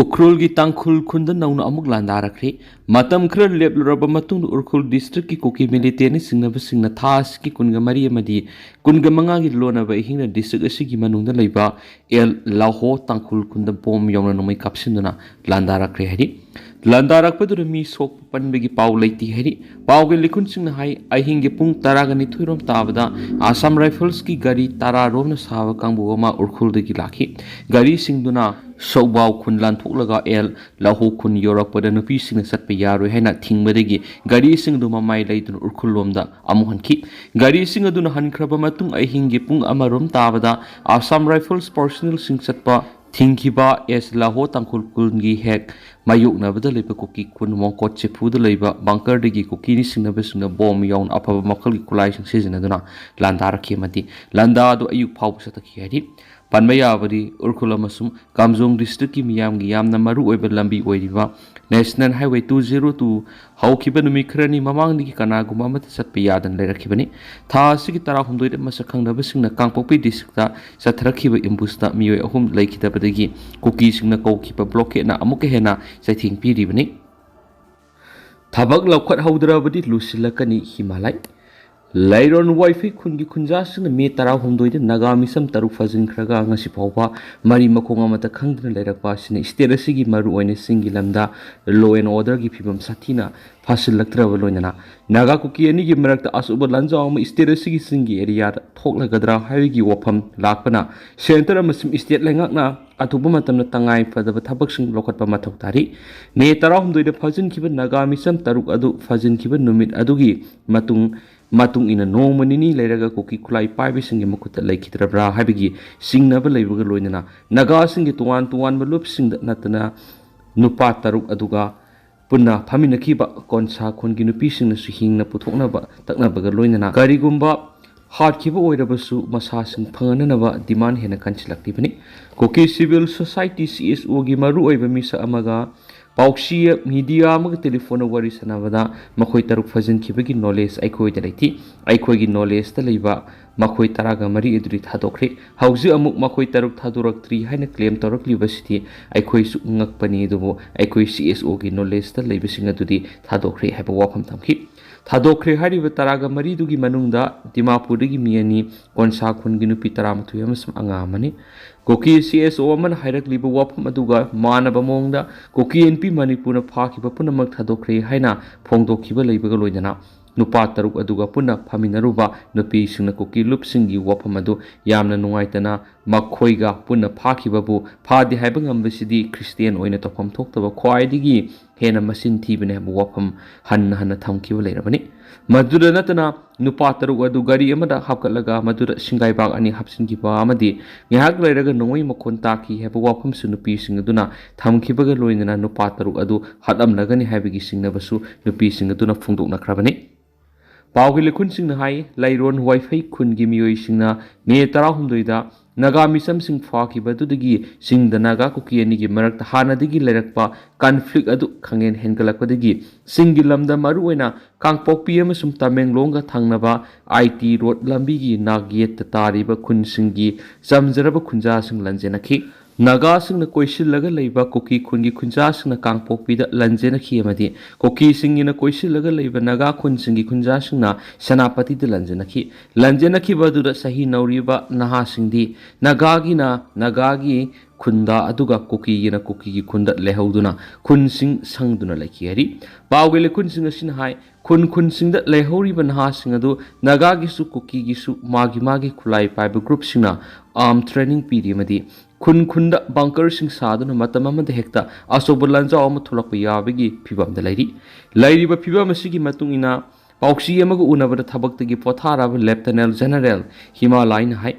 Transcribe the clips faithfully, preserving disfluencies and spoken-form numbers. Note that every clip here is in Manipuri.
ꯎꯈ꯭ꯔꯨꯜꯒꯤ ꯇꯥꯡꯈꯨꯜ ꯈꯨꯟꯗ ꯅꯧꯅ ꯑꯃꯨꯛ ꯂꯥꯟꯗꯥꯔꯛꯈ꯭ꯔꯦ꯫ ꯃꯇꯝ ꯈꯔ ꯂꯦꯞꯂꯨꯔꯕ ꯃꯇꯨꯡꯗ ꯎꯈ꯭ꯔꯨꯜ ꯗꯤꯁꯇ꯭ꯔꯤꯛꯀꯤ ꯀꯨꯀꯤ ꯃꯤꯂꯤꯇꯦꯟꯅ ꯆꯤꯡꯅꯕꯁꯤꯡꯅ ꯊꯥ ꯑꯁꯤꯒꯤ ꯀꯨꯟꯒ ꯃꯔꯤ ꯑꯃꯗꯤ ꯀꯨꯟꯒ ꯃꯉꯥꯒꯤ ꯂꯣꯟꯅꯕ ꯑꯍꯤꯡꯅ ꯗꯤꯁꯇ꯭ꯔꯤꯛ ꯑꯁꯤꯒꯤ ꯃꯅꯨꯡꯗ ꯂꯩꯕ ꯑꯦꯜ ꯂꯥꯍꯣ ꯇꯥꯡꯈꯨꯜ ꯈꯨꯟꯗ ꯕꯣꯝ ꯌꯥꯎꯅ ꯅꯣꯡꯃꯩ ꯀꯥꯞꯁꯤꯟꯗꯨꯅ ꯂꯥꯟꯗꯥꯔꯛꯈ꯭ꯔꯦ ꯍꯥꯏꯔꯤ꯫ ꯂꯥꯟꯗꯥꯔꯛꯄꯗꯨꯗ ꯃꯤ ꯁꯣꯛꯄ ꯄꯟꯕꯒꯤ ꯄꯥꯎ ꯂꯩꯇꯦ ꯍꯥꯏꯔꯤ꯫ ꯄꯥꯎꯒꯤ ꯂꯤꯈꯨꯟꯁꯤꯡꯅ ꯍꯥꯏ, ꯑꯍꯤꯡꯒꯤ ꯄꯨꯡ ꯇꯔꯥꯒ ꯅꯤꯊꯣꯏ ꯔꯣꯝ ꯇꯥꯕꯗ ꯑꯁꯥꯝ ꯔꯥꯏꯐꯜꯁꯀꯤ ꯒꯥꯔꯤ ꯇꯔꯥ ꯔꯣꯝꯅ ꯁꯥꯕ ꯀꯥꯡꯕꯨ ꯑꯃ ꯎꯈ꯭ꯔꯨꯜꯗꯒꯤ ꯂꯥꯛꯈꯤ꯫ ꯒꯥꯔꯤꯁꯤꯡꯗꯨꯅ ꯁꯧꯕꯥꯎ ꯈꯨꯟ ꯂꯥꯟꯊꯣꯛꯂꯒ ꯑꯦꯜ ꯂꯥꯍꯣ ꯈꯨꯟ ꯌꯧꯔꯛꯄꯗ ꯅꯨꯄꯤꯁꯤꯡꯅ ꯆꯠꯄ ꯌꯥꯔꯣꯏ ꯍꯥꯏꯅ ꯊꯤꯡꯕꯗꯒꯤ ꯒꯥꯔꯤꯁꯤꯡꯗꯨ ꯃꯃꯥꯏ ꯂꯩꯗꯨꯅ ꯎꯈ꯭ꯔꯨꯜ ꯂꯣꯝꯗ ꯑꯃꯨꯛ ꯍꯟꯈꯤ꯫ ꯒꯥꯔꯤꯁꯤꯡ ꯑꯗꯨꯅ ꯍꯟꯈ꯭ꯔꯕ ꯃꯇꯨꯡ ꯑꯍꯤꯡꯒꯤ ꯄꯨꯡ ꯑꯃ ꯔꯣꯝ ꯇꯥꯕꯗ ꯑꯁꯥꯝ ꯔꯥꯏꯐꯜꯁ ꯄꯥꯔꯁꯣꯅꯦꯜꯁꯤꯡ ꯆꯠꯄ ꯊꯤꯡꯈꯤꯕ ꯑꯦꯁ ꯂꯥꯍꯣ ꯇꯥꯡꯈꯨꯜ ꯈꯨꯟꯒꯤ ꯍꯦꯛ ꯃꯥꯌꯣꯛꯅꯕꯗ ꯂꯩꯕ ꯀꯨꯀꯤ ꯈꯨꯟ ꯋꯥꯡꯀꯣꯠ ꯆꯤꯐꯨꯗ ꯂꯩꯕ ꯕꯪꯀꯔꯗꯒꯤ ꯀꯨꯀꯤ ꯅꯤꯡꯁꯤꯡꯅꯕꯁꯤꯡꯅ ꯕꯣꯝ ꯌꯥꯎꯅ ꯑꯐꯕ ꯃꯈꯜꯒꯤ ꯈꯨꯠꯂꯥꯏꯁꯤꯡ ꯁꯤꯖꯤꯟꯅꯗꯨꯅ ꯂꯥꯟꯗꯥꯔꯛꯈꯤ ꯑꯃꯗꯤ ꯂꯥꯟꯗꯥ ꯑꯗꯨ ꯑꯌꯨꯛ ꯐꯥꯎꯕ ꯆꯠꯊꯈꯤ ꯍꯥꯏꯔꯤ꯫ ꯄꯟꯕ ꯌꯥꯕꯗꯤ ꯎꯈ꯭ꯔꯨꯜ ꯑꯃꯁꯨꯡ ꯀꯥꯝꯖꯣꯡ ꯗꯤꯁꯇ꯭ꯔꯤꯛꯀꯤ ꯃꯤꯌꯥꯝꯒꯤ ꯌꯥꯝꯅ ꯃꯔꯨꯑꯣꯏꯕ ꯂꯝꯕꯤ ꯑꯣꯏꯔꯤꯕ national highway two zero two ꯍꯧꯈꯤꯕ ꯅꯨꯃꯤꯠ ꯈꯔꯅꯤ ꯃꯃꯥꯡꯗꯒꯤ ꯀꯅꯥꯒꯨꯝꯕ ꯑꯃꯠꯇ ꯆꯠꯄ ꯌꯥꯗꯅ ꯂꯩꯔꯛꯈꯤꯕꯅꯤ꯫ ꯊꯥ ꯑꯁꯤꯒꯤ ꯇꯔꯥꯍꯨꯝꯗꯣꯏꯗ ꯃꯁꯛ ꯈꯪꯗꯕꯁꯤꯡꯅ ꯀꯥꯡꯄꯣꯛꯄꯤ ꯗꯤꯁꯇ꯭ꯔꯤꯛꯇ ꯆꯠꯊꯔꯛꯈꯤꯕ ꯑꯦꯝꯕꯨꯁꯇ ꯃꯤꯑꯣꯏ ꯑꯍꯨꯝ ꯂꯩꯈꯤꯗꯕꯗꯒꯤ ꯀꯨꯀꯤꯁꯤꯡꯅ ꯀꯧꯈꯤꯕ ꯕ꯭ꯂꯣꯀꯦꯠꯅ ꯑꯃꯨꯛꯀ ꯍꯦꯟꯅ ꯆꯩꯊꯦꯡ ꯄꯤꯔꯤꯕꯅꯤ꯫ ꯊꯕꯛ ꯂꯧꯈꯠꯍꯧꯗ꯭ꯔꯕꯗꯤ ꯂꯨꯁꯤꯜꯂꯛꯀꯅꯤ ꯍꯤꯃꯥꯂꯩ꯫ ꯂꯩꯔꯣꯟ ꯋꯥꯏꯐꯤ ꯈꯨꯟꯒꯤ ꯈꯨꯟꯖꯥꯁꯤꯡꯅ ꯃꯦ ꯇꯔꯥꯍꯨꯝꯗꯣꯏꯗ ꯅꯥꯒꯥ ꯃꯤꯁꯝ ꯇꯔꯨꯛ ꯐꯥꯖꯤꯟꯈ꯭ꯔꯒ ꯉꯁꯤ ꯐꯥꯎꯕ ꯃꯔꯤ ꯃꯈꯣꯡ ꯑꯃꯠꯇ ꯈꯪꯗꯅ ꯂꯩꯔꯛꯄ ꯑꯁꯤꯅ ꯁ꯭ꯇꯦꯠ ꯑꯁꯤꯒꯤ ꯃꯔꯨꯑꯣꯏꯅ ꯆꯤꯡꯒꯤ ꯂꯝꯗ law and order ꯒꯤ ꯐꯤꯕꯝ ꯁꯥꯊꯤꯅ ꯐꯥꯁꯤꯜꯂꯛꯇ꯭ꯔꯕ ꯂꯣꯏꯅꯅ ꯅꯥꯒꯥ ꯀꯨꯀꯤ ꯑꯅꯤꯒꯤ ꯃꯔꯛꯇ ꯑꯆꯧꯕ ꯂꯥꯟꯖꯥꯎ ꯑꯃ ꯁ꯭ꯇꯦꯠ ꯑꯁꯤꯒꯤ ꯆꯤꯡꯒꯤ ꯑꯦꯔꯤꯌꯥꯗ ꯊꯣꯛꯂꯒꯗ꯭ꯔꯥ ꯍꯥꯏꯕꯒꯤ ꯋꯥꯐꯝ ꯂꯥꯛꯄꯅ ꯁꯦꯟꯇꯔ ꯑꯃꯁꯨꯡ ꯁ꯭ꯇꯦꯠ ꯂꯩꯉꯥꯛꯅ ꯑꯊꯨꯕ ꯃꯇꯝꯗ ꯇꯉꯥꯏ ꯐꯗꯕ ꯊꯕꯛꯁꯤꯡ ꯂꯧꯈꯠꯄ ꯃꯊꯧ ꯇꯥꯔꯤ꯫ ꯃꯦ ꯇꯔꯥꯍꯨꯝꯗꯣꯏꯗ ꯐꯥꯖꯤꯟꯈꯤꯕ ꯅꯥꯒꯥ ꯃꯤꯁꯝ ꯇꯔꯨꯛ ꯑꯗꯨ ꯐꯥꯖꯤꯟꯈꯤꯕ ꯅꯨꯃꯤꯠ ꯑꯗꯨꯒꯤ ꯃꯇꯨꯡ ꯃꯇꯨꯡ ꯏꯟꯅ ꯅꯣꯡꯃ ꯅꯤꯅꯤ ꯂꯩꯔꯒ ꯀꯨꯀꯤ ꯈꯨꯠꯂꯥꯏ ꯄꯥꯏꯕꯁꯤꯡꯒꯤ ꯃꯈꯨꯠꯇ ꯂꯩꯈꯤꯗ꯭ꯔꯕ꯭ꯔꯥ ꯍꯥꯏꯕꯒꯤ ꯆꯤꯡꯅꯕ ꯂꯩꯕꯒ ꯂꯣꯏꯅꯅ ꯅꯥꯒꯥꯁꯤꯡꯒꯤ ꯇꯣꯉꯥꯟ ꯇꯣꯉꯥꯟꯕ ꯂꯨꯞꯁꯤꯡꯗ ꯅꯠꯇꯅ ꯅꯨꯄꯥ ꯇꯔꯨꯛ ꯑꯗꯨꯒ ꯄꯨꯟꯅ ꯐꯝꯃꯤꯟꯅꯈꯤꯕ ꯀꯣꯟꯁꯥ ꯈꯨꯟꯒꯤ ꯅꯨꯄꯤꯁꯤꯡꯅꯁꯨ ꯍꯤꯡꯅ ꯄꯨꯊꯣꯛꯅꯕ ꯇꯛꯅꯕꯒ ꯂꯣꯏꯅꯅ ꯀꯔꯤꯒꯨꯝꯕ ꯍꯥꯠꯈꯤꯕ ꯑꯣꯏꯔꯕꯁꯨ ꯃꯁꯥꯁꯤꯡ ꯐꯪꯍꯟꯅꯅꯕ ꯗꯤꯃꯥꯟ ꯍꯦꯟꯅ ꯀꯟꯁꯤꯜꯂꯛꯂꯤꯕꯅꯤ꯫ ꯀꯨꯀꯤ ꯁꯤꯚꯤꯜ ꯁꯣꯁꯥꯏꯇꯤ, ꯁꯤ ꯑꯦꯁ ꯑꯣꯒꯤ ꯃꯔꯨꯑꯣꯏꯕ ꯃꯤꯁꯛ ꯑꯃꯒ ꯄꯥꯎꯆꯦ, ꯃꯤꯗꯤꯌꯥ ꯑꯃꯒ ꯇꯦꯂꯤꯐꯣꯟꯗ ꯋꯥꯔꯤ ꯁꯥꯟꯅꯕꯗ ꯃꯈꯣꯏ ꯇꯔꯨꯛ ꯐꯥꯖꯤꯟꯈꯤꯕꯒꯤ ꯅꯣꯂꯦꯖ ꯑꯩꯈꯣꯏꯗ ꯂꯩꯇꯦ꯫ ꯑꯩꯈꯣꯏꯒꯤ ꯅꯣꯂꯦꯖꯇ ꯂꯩꯕ ꯃꯈꯣꯏ ꯇꯔꯥꯒ ꯃꯔꯤ ꯑꯗꯨꯗꯤ ꯊꯥꯗꯣꯛꯈ꯭ꯔꯦ꯫ ꯍꯧꯖꯤꯛ ꯑꯃꯨꯛ ꯃꯈꯣꯏ ꯇꯔꯨꯛ ꯊꯥꯗꯣꯔꯛꯇ꯭ꯔꯤ ꯍꯥꯏꯅ ꯀ꯭ꯂꯦꯝ ꯇꯧꯔꯛꯂꯤꯕꯁꯤꯗꯤ ꯑꯩꯈꯣꯏꯁꯨ ꯉꯛꯄꯅꯤ, ꯑꯗꯨꯕꯨ ꯑꯩꯈꯣꯏ ꯁꯤ ꯑꯦꯁ ꯑꯣꯒꯤ ꯅꯣꯂꯦꯖꯇ ꯂꯩꯕꯁꯤꯡ ꯑꯗꯨꯗꯤ ꯊꯥꯗꯣꯛꯈ꯭ꯔꯦ ꯍꯥꯏꯕ ꯋꯥꯐꯝ ꯊꯝꯈꯤ꯫ ꯊꯥꯗꯣꯛꯈ꯭ꯔꯦ ꯍꯥꯏꯔꯤꯕ ꯇꯔꯥꯒ ꯃꯔꯤꯗꯨꯒꯤ ꯃꯅꯨꯡꯗ ꯗꯤꯃꯥꯄꯨꯔꯗꯒꯤ ꯃꯤ ꯑꯅꯤ, ꯀꯣꯟꯁꯥ ꯈꯨꯟꯒꯤ ꯅꯨꯄꯤ ꯇꯔꯥꯃꯥꯊꯣꯏ ꯑꯃꯁꯨꯡ ꯑꯉꯥꯡ ꯑꯃꯅꯤ꯫ ꯀꯨꯀꯤ ꯁꯤ ꯑꯦꯁ ꯑꯣ ꯑꯃꯅ ꯍꯥꯏꯔꯛꯂꯤꯕ ꯋꯥꯐꯝ ꯑꯗꯨꯒ ꯃꯥꯟꯅꯕ ꯃꯑꯣꯡꯗ ꯀꯨꯀꯤ ꯑꯦꯟ ꯄꯤ ꯃꯅꯤꯄꯨꯔꯅ ꯐꯥꯈꯤꯕ ꯄꯨꯝꯅꯃꯛ ꯊꯥꯗꯣꯛꯈ꯭ꯔꯦ ꯍꯥꯏꯅ ꯐꯣꯡꯗꯣꯛꯈꯤꯕ ꯂꯩꯕꯒ ꯂꯣꯏꯅꯅ ꯅꯨꯄꯥ ꯇꯔꯨꯛ ꯑꯗꯨꯒ ꯄꯨꯟꯅ ꯐꯝꯃꯤꯟꯅꯔꯨꯕ ꯅꯨꯄꯤꯁꯤꯡꯅ ꯀꯨꯀꯤ ꯂꯨꯞꯁꯤꯡꯒꯤ ꯋꯥꯐꯝ ꯑꯗꯨ ꯌꯥꯝꯅ ꯅꯨꯡꯉꯥꯏꯇꯅ ꯃꯈꯣꯏꯒ ꯄꯨꯟꯅ ꯐꯥꯈꯤꯕꯕꯨ ꯐꯥꯗꯦ ꯍꯥꯏꯕ ꯉꯝꯕꯁꯤꯗꯤ ꯈ꯭ꯔꯤꯁꯇꯤꯌꯥꯟ ꯑꯣꯏꯅ ꯇꯧꯐꯝ ꯊꯣꯛꯇꯕ ꯈ꯭ꯋꯥꯏꯗꯒꯤ ꯍꯦꯟꯅ ꯃꯆꯤꯟ ꯊꯤꯕꯅꯤ ꯍꯥꯏꯕ ꯋꯥꯐꯝ ꯍꯟꯅ ꯍꯟꯅ ꯊꯝꯈꯤꯕ ꯂꯩꯔꯕꯅꯤ꯫ ꯃꯗꯨꯗ ꯅꯠꯇꯅ ꯅꯨꯄꯥ ꯇꯔꯨꯛ ꯑꯗꯨ ꯒꯥꯔꯤ ꯑꯃꯗ ꯍꯥꯞꯀꯠꯂꯒ ꯃꯗꯨꯗ ꯁꯤꯡꯒꯥꯏꯕꯥꯛ ꯑꯅꯤ ꯍꯥꯞꯆꯤꯟꯈꯤꯕ ꯑꯃꯗꯤ ꯉꯥꯏꯍꯥꯛ ꯂꯩꯔꯒ ꯅꯣꯡꯃꯩ ꯃꯈꯣꯟ ꯇꯥꯈꯤ ꯍꯥꯏꯕ ꯋꯥꯐꯝꯁꯨ ꯅꯨꯄꯤꯁꯤꯡ ꯑꯗꯨꯅ ꯊꯝꯈꯤꯕꯒ ꯂꯣꯏꯅꯅ ꯅꯨꯄꯥ ꯇꯔꯨꯛ ꯑꯗꯨ ꯍꯥꯠꯂꯝꯂꯒꯅꯤ ꯍꯥꯏꯕꯒꯤ ꯆꯤꯡꯅꯕꯁꯨ ꯅꯨꯄꯤꯁꯤꯡ ꯑꯗꯨꯅ ꯐꯣꯡꯗꯣꯛꯅꯈ꯭ꯔꯕꯅꯤ꯫ ꯄꯥꯎꯒꯤ ꯂꯩꯈꯨꯟꯁꯤꯡꯅ ꯍꯥꯏ, ꯂꯩꯔꯣꯟ ꯋꯥꯏꯐꯩ ꯈꯨꯟꯒꯤ ꯃꯤꯑꯣꯏꯁꯤꯡꯅ ꯃꯦ ꯇꯔꯥꯍꯨꯝꯗꯣꯏꯗ ꯅꯥꯒꯥ ꯃꯤꯆꯝꯁꯤꯡ ꯐꯥꯈꯤꯕ ꯑꯗꯨꯗꯒꯤ ꯆꯤꯡꯗ ꯅꯥꯒꯥ ꯀꯨꯀꯤ ꯑꯅꯤꯒꯤ ꯃꯔꯛꯇ ꯍꯥꯟꯅꯗꯒꯤ ꯂꯩꯔꯛꯄ ꯀꯟꯐ꯭ꯂꯤꯛ ꯑꯗꯨ ꯈꯪꯍꯦꯟ ꯍꯦꯟꯒꯠꯂꯛꯄꯗꯒꯤ ꯆꯤꯡꯒꯤ ꯂꯝꯗ ꯃꯔꯨꯑꯣꯏꯅ ꯀꯥꯡꯄꯣꯛꯄꯤ ꯑꯃꯁꯨꯡ ꯇꯃꯦꯡꯂꯣꯡꯒ ꯊꯪꯅꯕ ꯑꯥꯏ ꯇꯤ ꯔꯣꯗ ꯂꯝꯕꯤꯒꯤ ꯅꯥꯛꯌꯦꯠꯇ ꯇꯥꯔꯤꯕ ꯈꯨꯟꯁꯤꯡꯒꯤ ꯆꯝꯖꯔꯕ ꯈꯨꯟꯖꯥꯁꯤꯡ ꯂꯥꯟꯖꯦꯟꯅꯈꯤ꯫ ꯅꯥꯒꯥꯁꯤꯡꯅ ꯀꯣꯏꯁꯤꯜꯂꯒ ꯂꯩꯕ ꯀꯨꯀꯤ ꯈꯨꯟꯒꯤ ꯈꯨꯟꯖꯥꯁꯤꯡꯅ ꯀꯥꯡꯄꯣꯛꯄꯤꯗ ꯂꯥꯟꯖꯦꯟꯅꯈꯤ ꯑꯃꯗꯤ ꯀꯨꯀꯤꯁꯤꯡꯒꯤꯅ ꯀꯣꯏꯁꯤꯜꯂꯒ ꯂꯩꯕ ꯅꯥꯒꯥ ꯈꯨꯟꯁꯤꯡꯒꯤ ꯈꯨꯟꯖꯥꯁꯤꯡꯅ ꯁꯦꯅꯥꯄꯇꯤꯗ ꯂꯥꯟꯖꯦꯟꯅꯈꯤ꯫ ꯂꯥꯟꯖꯦꯟꯅꯈꯤꯕ ꯑꯗꯨꯗ ꯆꯍꯤ ꯅꯧꯔꯤꯕ ꯅꯍꯥꯁꯤꯡꯗꯤ ꯅꯥꯒꯥꯒꯤꯅ ꯅꯥꯒꯥꯒꯤ ꯈꯨꯟꯗ ꯑꯗꯨꯒ ꯀꯨꯀꯤꯒꯤꯅ ꯀꯨꯀꯤꯒꯤ ꯈꯨꯟꯗ ꯂꯩꯍꯧꯗꯨꯅ ꯈꯨꯟꯁꯤꯡ ꯁꯪꯗꯨꯅ ꯂꯩꯈꯤ ꯍꯥꯏꯔꯤ꯫ ꯄꯥꯎꯒꯤ ꯂꯩꯈꯨꯟꯁꯤꯡ ꯑꯁꯤꯅ ꯍꯥꯏ, ꯈꯨꯟ ꯈꯨꯟꯁꯤꯡꯗ ꯂꯩꯍꯧꯔꯤꯕ ꯅꯍꯥꯁꯤꯡ ꯑꯗꯨ ꯅꯥꯒꯥꯒꯤꯁꯨ ꯀꯨꯀꯤꯒꯤꯁꯨ ꯃꯥꯒꯤ ꯃꯥꯒꯤ ꯈꯨꯠꯂꯥꯏ ꯄꯥꯏꯕ ꯒ꯭ꯔꯨꯞꯁꯤꯡꯅ ꯑꯥꯔꯝ ꯇ꯭ꯔꯦꯅꯤꯡ ꯄꯤꯔꯤ ꯑꯃꯗꯤ ꯈꯨꯟ ꯈꯨꯟꯗ ꯕꯪꯀꯔꯁꯤꯡ ꯁꯥꯗꯨꯅ ꯃꯇꯝ ꯑꯃꯗ ꯍꯦꯛꯇ ꯑꯆꯧꯕ ꯂꯥꯟꯖꯥꯎ ꯑꯃ ꯊꯣꯛꯂꯛꯄ ꯌꯥꯕꯒꯤ ꯐꯤꯕꯝꯗ ꯂꯩꯔꯤ꯫ ꯂꯩꯔꯤꯕ ꯐꯤꯕꯝ ꯑꯁꯤꯒꯤ ꯃꯇꯨꯡ ꯏꯟꯅ ꯄꯥꯎꯆꯦ ꯑꯃꯒ ꯎꯅꯕꯗ ꯊꯕꯛꯇꯒꯤ ꯄꯣꯊꯥꯔꯕ ꯂꯦꯞꯇꯅꯦꯟ ꯖꯦꯅꯔꯦꯜ ꯍꯤꯃꯥꯂꯥꯏꯅ ꯍꯥꯏ,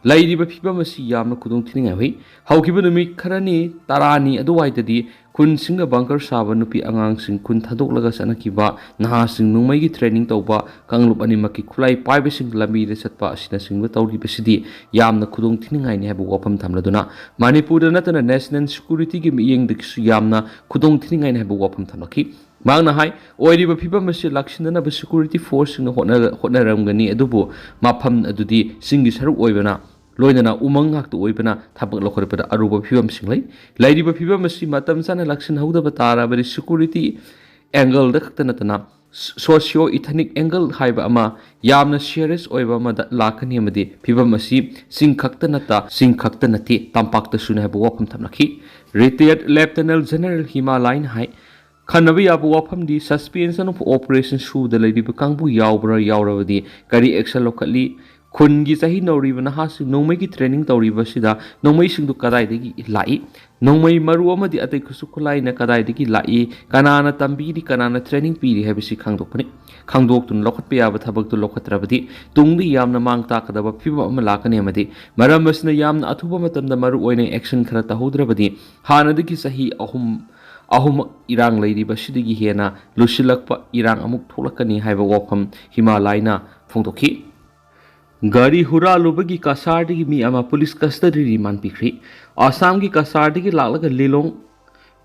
ꯂꯩꯔꯤꯕ ꯐꯤꯕꯝ ꯑꯁꯤ ꯌꯥꯝꯅ ꯈꯨꯗꯣꯡ ꯊꯤꯅꯤꯡꯉꯥꯏ ꯑꯣꯏ꯫ ꯍꯧꯈꯤꯕ ꯅꯨꯃꯤꯠ ꯈꯔꯅꯤ, ꯇꯔꯥꯅꯤ ꯑꯗꯨꯋꯥꯏꯗꯗꯤ ꯈꯨꯟꯁꯤꯡꯗ ꯕꯪꯀꯔ ꯁꯥꯕ ꯅꯨꯄꯤ ꯑꯉꯥꯡꯁꯤꯡ ꯈꯨꯟ ꯊꯥꯗꯣꯛꯂꯒ ꯆꯠꯅꯈꯤꯕ ꯅꯍꯥꯁꯤꯡ ꯅꯣꯡꯃꯩꯒꯤ training ꯇꯧꯕ ꯀꯥꯡꯂꯨꯞ ꯑꯅꯤꯃꯛꯀꯤ ꯈꯨꯠꯂꯥꯏ ꯄꯥꯏꯕꯁꯤꯡ ꯂꯝꯕꯤꯗ ꯆꯠꯄ ꯑꯁꯤꯅꯆꯤꯡꯕ ꯇꯧꯔꯤꯕꯁꯤꯗꯤ ꯌꯥꯝꯅ ꯈꯨꯗꯣꯡ ꯊꯤꯅꯤꯡꯉꯥꯏꯅꯤ ꯍꯥꯏꯕ ꯋꯥꯐꯝ ꯊꯝꯂꯗꯨꯅ, ꯃꯅꯤꯄꯨꯔꯗ ꯅꯠꯇꯅ national security ꯒꯤ ꯃꯤꯠꯌꯦꯡꯗꯒꯤꯁꯨ ꯌꯥꯝꯅ ꯈꯨꯗꯣꯡ ꯊꯤꯅꯤꯡꯉꯥꯏꯅꯤ ꯍꯥꯏꯕ ꯋꯥꯐꯝ ꯊꯝꯂꯛꯈꯤ꯫ ꯃꯍꯥꯛꯅ ꯍꯥꯏ, ꯑꯣꯏꯔꯤꯕ ꯐꯤꯕꯝ ꯑꯁꯤ ꯂꯥꯛꯁꯤꯟꯗꯅꯕ security force ꯁꯤꯡꯅ ꯍꯣꯠꯅ-, ꯍꯣꯠꯅꯔꯝꯒꯅꯤ, ꯑꯗꯨꯕꯨ ꯃꯐꯝ ꯑꯗꯨꯗꯤ ꯆꯤꯡꯒꯤ ꯁꯔꯨꯛ ꯑꯣꯏꯕꯅ, ꯂꯣꯏꯅꯅ ꯎꯃꯪ ꯉꯥꯛꯇ ꯑꯣꯏꯕꯅ ꯊꯕꯛ ꯂꯧꯈꯠꯄꯗ ꯑꯔꯨꯕ ꯐꯤꯕꯝꯁꯤꯡ ꯂꯩ꯫ ꯂꯩꯔꯤꯕ ꯐꯤꯕꯝ ꯑꯁꯤ ꯃꯇꯝ ꯆꯥꯅ ꯂꯥꯛꯁꯤꯟꯍꯧꯗꯕ ꯇꯥꯔꯕꯗꯤ security angle ꯗ ꯈꯛꯇ ꯅꯠꯇꯅ socio ethnic angle ꯍꯥꯏꯕ ꯑꯃ ꯌꯥꯝꯅ serious ꯑꯣꯏꯕ ꯑꯃꯗ ꯂꯥꯛꯀꯅꯤ, ꯑꯃꯗꯤ ꯐꯤꯕꯝ ꯑꯁꯤ ꯆꯤꯡ ꯈꯛꯇ ꯅꯠꯇ, ꯆꯤꯡ ꯈꯛꯇ ꯅꯠꯇꯦ, ꯇꯝꯄꯥꯛꯇꯁꯨꯅꯤ ꯍꯥꯏꯕ ꯋꯥꯐꯝ ꯊꯝꯂꯛꯈꯤ꯫ Retired Lieutenant General ꯍꯤꯃꯥ ꯂꯥꯏꯅ ꯍꯥꯏ, ꯈꯟꯅꯕ ꯌꯥꯕ ꯋꯥꯐꯝꯗꯤ suspension of operation ꯁꯨꯗ ꯂꯩꯔꯤꯕ ꯀꯥꯡꯕꯨ ꯌꯥꯎꯕ꯭ꯔꯥ, ꯌꯥꯎꯔꯕꯗꯤ ꯀꯔꯤ action ꯂꯧꯈꯠꯂꯤ? ꯈꯨꯟꯒꯤ ꯆꯍꯤ ꯅꯧꯔꯤꯕ ꯅꯍꯥꯁꯤꯡ ꯅꯣꯡꯃꯩꯒꯤ training ꯇꯧꯔꯤꯕꯁꯤꯗ ꯅꯣꯡꯃꯩꯁꯤꯡꯗꯨ ꯀꯗꯥꯏꯗꯒꯤ ꯂꯥꯛꯏ? ꯅꯣꯡꯃꯩ ꯃꯔꯨ ꯑꯃꯗꯤ ꯑꯇꯩ ꯈꯨꯠꯁꯨ ꯈꯨꯠꯂꯥꯏꯅ ꯀꯗꯥꯏꯗꯒꯤ ꯂꯥꯛꯏ? ꯀꯅꯥꯅ ꯇꯝꯕꯤꯔꯤ, ꯀꯅꯥꯅ training ꯄꯤꯔꯤ ꯍꯥꯏꯕꯁꯤ ꯈꯪꯗꯣꯛꯄꯅꯤ꯫ ꯈꯪꯗꯣꯛꯇꯨꯅ ꯂꯧꯈꯠꯄ ꯌꯥꯕ ꯊꯕꯛꯇꯨ ꯂꯧꯈꯠꯇ꯭ꯔꯕꯗꯤ ꯇꯨꯡꯗ ꯌꯥꯝꯅ ꯃꯥꯡ ꯇꯥꯛꯀꯗꯕ ꯐꯤꯕꯝ ꯑꯃ ꯂꯥꯛꯀꯅꯤ, ꯑꯃꯗꯤ ꯃꯔꯝ ꯑꯁꯤꯅ ꯌꯥꯝꯅ ꯑꯊꯨꯕ ꯃꯇꯝꯗ ꯃꯔꯨ ꯑꯣꯏꯅ action ꯈꯔ ꯇꯧꯍꯧꯗ꯭ꯔꯕꯗꯤ ꯍꯥꯟꯅꯗꯒꯤ ꯆꯍꯤ ꯑꯍꯨꯝ, ꯑꯍꯨꯝꯃꯛ ꯏꯔꯥꯡ ꯂꯩꯔꯤꯕꯁꯤꯗꯒꯤ ꯍꯦꯟꯅ ꯂꯨꯁꯤꯜꯂꯛꯄ ꯏꯔꯥꯡ ꯑꯃꯨꯛ ꯊꯣꯛꯂꯛꯀꯅꯤ ꯍꯥꯏꯕ ꯋꯥꯐꯝ ꯍꯤꯃꯥ ꯂꯥꯏꯅ ꯐꯣꯡꯗꯣꯛꯈꯤ꯫ ꯒꯥꯔꯤ ꯍꯨꯔꯥꯜꯂꯨꯕꯒꯤ ꯀꯁꯥꯔꯗꯒꯤ ꯃꯤ ꯑꯃ police custody remand ꯄꯤꯈ꯭ꯔꯤ꯫ ꯑꯁꯥꯝꯒꯤ ꯀꯁꯥꯔꯗꯒꯤ ꯂꯥꯛꯂꯒ ꯂꯤꯂꯣꯡ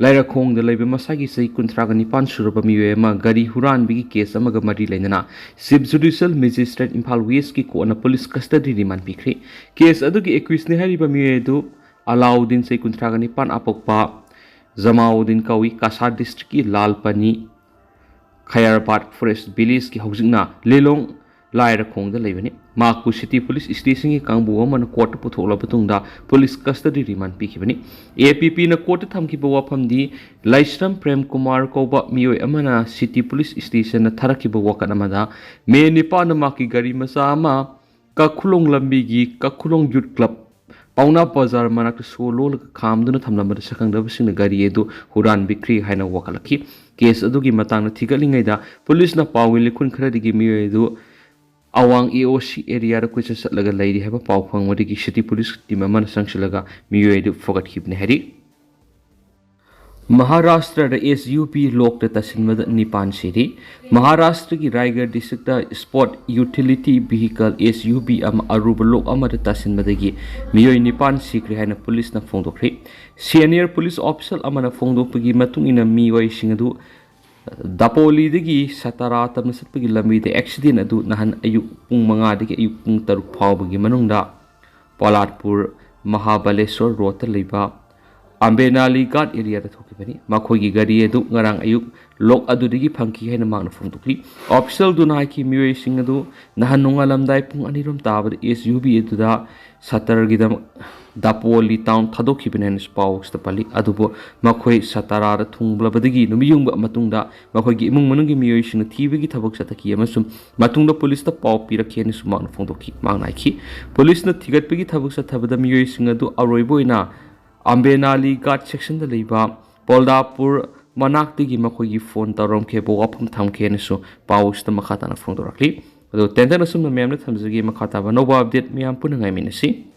ꯂꯥꯏꯔꯈꯣꯡꯗ ꯂꯩꯕ ꯃꯁꯥꯒꯤ ꯆꯍꯤ ꯀꯨꯟꯊ꯭ꯔꯥꯒ ꯅꯤꯄꯥꯟ ꯁꯨꯔꯕ ꯃꯤꯑꯣꯏ ꯑꯃ ꯒꯥꯔꯤ ꯍꯨꯔꯥꯟꯕꯒꯤ case ꯑꯃꯒ ꯃꯔꯤ ꯂꯩꯅꯅ Chief Judicial Magistrate Imphal West ꯀꯤ court ꯅ police custody remand ꯄꯤꯈ꯭ꯔꯤ꯫ Case ꯑꯗꯨꯒꯤ accused ꯅꯤ ꯍꯥꯏꯔꯤꯕ ꯃꯤꯑꯣꯏ ꯑꯗꯨ ꯑꯂꯥꯎꯗꯤꯟ, ꯆꯍꯤ ꯀꯨꯟꯊ꯭ꯔꯥꯒ ꯅꯤꯄꯥꯟ, ꯑꯄꯣꯛꯄ ꯖꯃꯥꯎꯗꯤꯟ ꯀꯧꯏ, ꯀꯁꯥꯔ district ꯀꯤ ꯂꯥꯜꯄꯅꯤ ꯈꯌꯥꯔꯕꯥꯗ forest village ꯀꯤ ꯍꯧꯖꯤꯛꯅ ꯂꯤꯂꯣꯡ ꯂꯥꯏꯔꯈꯣꯡꯗ ꯂꯩꯕꯅꯤ꯫ ꯃꯍꯥꯛꯄꯨ city police station ꯒꯤ ꯀꯥꯡꯕꯨ ꯑꯃꯅ court ꯇ ꯄꯨꯊꯣꯛꯂꯕ ꯃꯇꯨꯡꯗ police custody remand ꯄꯤꯈꯤꯕꯅꯤ꯫ A P P ꯅ court ꯇ ꯊꯝꯈꯤꯕ ꯋꯥꯐꯝꯗꯤ ꯂꯥꯏꯁ꯭ꯔꯝ ꯄ꯭ꯔꯦꯝ ꯀꯨꯃꯥꯔ ꯀꯧꯕ ꯃꯤꯑꯣꯏ ꯑꯃꯅ city police station ꯗ ꯊꯥꯔꯛꯈꯤꯕ ꯋꯥꯀꯠ ꯑꯃꯗ ꯃꯦ ꯅꯤꯄꯥꯟꯗ ꯃꯍꯥꯛꯀꯤ ꯒꯥꯔꯤ ꯃꯆꯥ ꯑꯃ ꯀꯈꯨꯂꯣꯡ ꯂꯝꯕꯤꯒꯤ ꯀꯈꯨꯂꯣꯡ Youth Club ꯄꯥꯎꯅꯥ ꯕꯖꯥꯔ ꯃꯅꯥꯛꯇ ꯁꯣ ꯂꯣꯜꯂꯒ ꯈꯥꯝꯗꯨꯅ ꯊꯝꯂꯝꯕꯗ ꯁꯛꯈꯪꯗꯕꯁꯤꯡꯅ ꯒꯥꯔꯤ ꯑꯗꯨ ꯍꯨꯔꯥꯟꯕꯤꯈ꯭ꯔꯦ ꯍꯥꯏꯅ ꯋꯥꯀꯠꯂꯛꯈꯤ꯫ Case ꯑꯗꯨꯒꯤ ꯃꯇꯥꯡꯗ ꯊꯤꯒꯠꯂꯤꯉꯩꯗ police ꯅ ꯄꯥꯎꯒꯤ ꯂꯤꯈꯨꯟ ꯈꯔꯗꯒꯤ ꯃꯤꯑꯣꯏ ꯑꯗꯨ ꯑꯋꯥꯡ ꯑꯦ ꯑꯣ ꯁꯤ ꯑꯦꯔꯤꯌꯥꯗ ꯀꯣꯏꯆꯠ ꯆꯠꯂꯒ ꯂꯩꯔꯤ ꯍꯥꯏꯕ ꯄꯥꯎ ꯐꯪꯕꯗꯒꯤ ꯁꯤꯇꯤ ꯄꯨꯂꯤꯁ ꯇꯤꯝ ꯑꯃꯅ ꯆꯪꯁꯤꯜꯂꯒ ꯃꯤꯑꯣꯏ ꯑꯗꯨ ꯐꯒꯠꯈꯤꯕꯅꯤ ꯍꯥꯏꯔꯤ꯫ ꯃꯍꯥꯔꯥꯁꯇ꯭ꯔꯗ ꯑꯦꯁ ꯌꯨ ꯕꯤ ꯂꯣꯛꯇ ꯇꯥꯁꯤꯟꯕꯗ ꯅꯤꯄꯥꯟ ꯁꯤꯔꯤ꯫ ꯃꯍꯥꯔꯥꯁꯇ꯭ꯔꯒꯤ Raigad district sport utility vehicle S U V ꯑꯃ ꯑꯔꯨꯕ ꯂꯣꯛ ꯑꯃꯗ ꯇꯥꯁꯤꯟꯕꯗꯒꯤ ꯃꯤꯑꯣꯏ ꯅꯤꯄꯥꯟ ꯁꯤꯈ꯭ꯔꯦ ꯍꯥꯏꯅ ꯄꯨꯂꯤꯁꯅ ꯐꯣꯡꯗꯣꯛꯈ꯭ꯔꯦ꯫ ꯁꯦꯅꯤꯌꯔ ꯄꯨꯂꯤꯁ ꯑꯣꯐꯤꯁꯤꯌꯦꯜ ꯑꯃꯅ ꯐꯣꯡꯗꯣꯛꯄꯒꯤ ꯃꯇꯨꯡ ꯏꯟꯅ ꯃꯤꯑꯣꯏꯁꯤꯡ ꯑꯗꯨ ꯗꯥꯄꯣꯂꯤꯗꯒꯤ ꯁꯇꯥꯔꯥ ꯇꯝꯅ ꯆꯠꯄꯒꯤ ꯂꯝꯕꯤꯗ ꯑꯦꯛꯁꯤꯗꯦꯟ ꯑꯗꯨ ꯅꯍꯥꯟ ꯑꯌꯨꯛ ꯄꯨꯡ ꯃꯉꯥꯗꯒꯤ ꯑꯌꯨꯛ ꯄꯨꯡ ꯇꯔꯨꯛ ꯐꯥꯎꯕꯒꯤ ꯃꯅꯨꯡꯗ ꯄꯣꯂꯥꯠꯄꯨꯔ ꯃꯍꯥꯕꯂꯦꯁꯣꯔ ꯔꯣꯗꯇ ꯂꯩꯕ ꯑꯝꯕꯦꯅꯥꯂꯤ ꯒꯥꯠ ꯑꯦꯔꯤꯌꯥꯗ ꯊꯣꯛꯈꯤꯕꯅꯤ꯫ ꯃꯈꯣꯏꯒꯤ ꯒꯥꯔꯤ ꯑꯗꯨ ꯉꯔꯥꯡ ꯑꯌꯨꯛ ꯂꯣꯛ ꯑꯗꯨꯗꯒꯤ ꯐꯪꯈꯤ ꯍꯥꯏꯅ ꯃꯍꯥꯛꯅ ꯐꯣꯡꯗꯣꯛꯈꯤ꯫ ꯑꯣꯐꯤꯁꯤꯌꯦꯜꯗꯨꯅ ꯍꯥꯏꯈꯤ, ꯃꯤꯑꯣꯏꯁꯤꯡ ꯑꯗꯨ ꯅꯍꯥꯟ ꯅꯣꯡꯉꯥꯜꯂꯝꯗꯥꯏ ꯄꯨꯡ ꯑꯅꯤꯔꯣꯝ ꯇꯥꯕꯗ ꯑꯦꯁ ꯌꯨ ꯕꯤ ꯑꯗꯨꯗ ꯁꯇꯔꯒꯤꯗꯃꯛ ꯗꯥꯄꯣꯂꯤ ꯇꯥꯎꯟ ꯊꯥꯗꯣꯛꯈꯤꯕꯅꯤ ꯍꯥꯏꯅꯁꯨ ꯄꯥꯎ ꯑꯁꯤꯗ ꯄꯜꯂꯤ꯫ ꯑꯗꯨꯕꯨ ꯃꯈꯣꯏ ꯁꯇꯥꯔꯥꯗ ꯊꯨꯡꯂꯕꯗꯒꯤ ꯅꯨꯃꯤꯠ ꯌꯨꯡꯕ ꯃꯇꯨꯡꯗ ꯃꯈꯣꯏꯒꯤ ꯏꯃꯨꯡ ꯃꯅꯨꯡꯒꯤ ꯃꯤꯑꯣꯏꯁꯤꯡꯅ ꯊꯤꯕꯒꯤ ꯊꯕꯛ ꯆꯠꯊꯈꯤ ꯑꯃꯁꯨꯡ ꯃꯇꯨꯡꯗ ꯄꯨꯂꯤꯁꯇ ꯄꯥꯎ ꯄꯤꯔꯛꯈꯤ ꯍꯥꯏꯅꯁꯨ ꯃꯍꯥꯛꯅ ꯐꯣꯡꯗꯣꯛꯈꯤ꯫ ꯃꯍꯥꯛꯅ ꯍꯥꯏꯈꯤ, ꯄꯨꯂꯤꯁꯅ ꯊꯤꯒꯠꯄꯒꯤ ꯊꯕꯛ ꯆꯠꯊꯕꯗ ꯃꯤꯑꯣꯏꯁꯤꯡ ꯑꯗꯨ ꯑꯔꯣꯏꯕ ꯑꯣꯏꯅ ꯑꯝꯕꯦꯅꯥꯂꯤ ꯒꯥꯠ ꯁꯦꯛꯁꯟꯗ ꯂꯩꯕ ꯄꯣꯜꯗꯥꯄꯨꯔ ꯃꯅꯥꯛꯇꯒꯤ ꯃꯈꯣꯏꯒꯤ ꯐꯣꯟ ꯇꯧꯔꯝꯈꯤꯕ ꯋꯥꯐꯝ ꯊꯝꯈꯤ ꯍꯥꯏꯅꯁꯨ ꯄꯥꯎ ꯑꯁꯤꯗ ꯃꯈꯥ ꯇꯥꯅ ꯐꯣꯡꯗꯣꯔꯛꯂꯤ꯫ ꯑꯗꯣ ꯇꯦꯟꯇꯛꯅ ꯑꯁꯨꯝꯅ ꯃꯌꯥꯝꯗ ꯊꯝꯖꯒꯦ꯫ ꯃꯈꯥ ꯇꯥꯕ ꯑꯅꯧꯕ ꯑꯞꯗꯦꯠ ꯃꯌꯥꯝ ꯄꯨꯟꯅ ꯉꯥꯏꯃꯤꯟꯅꯁꯤ꯫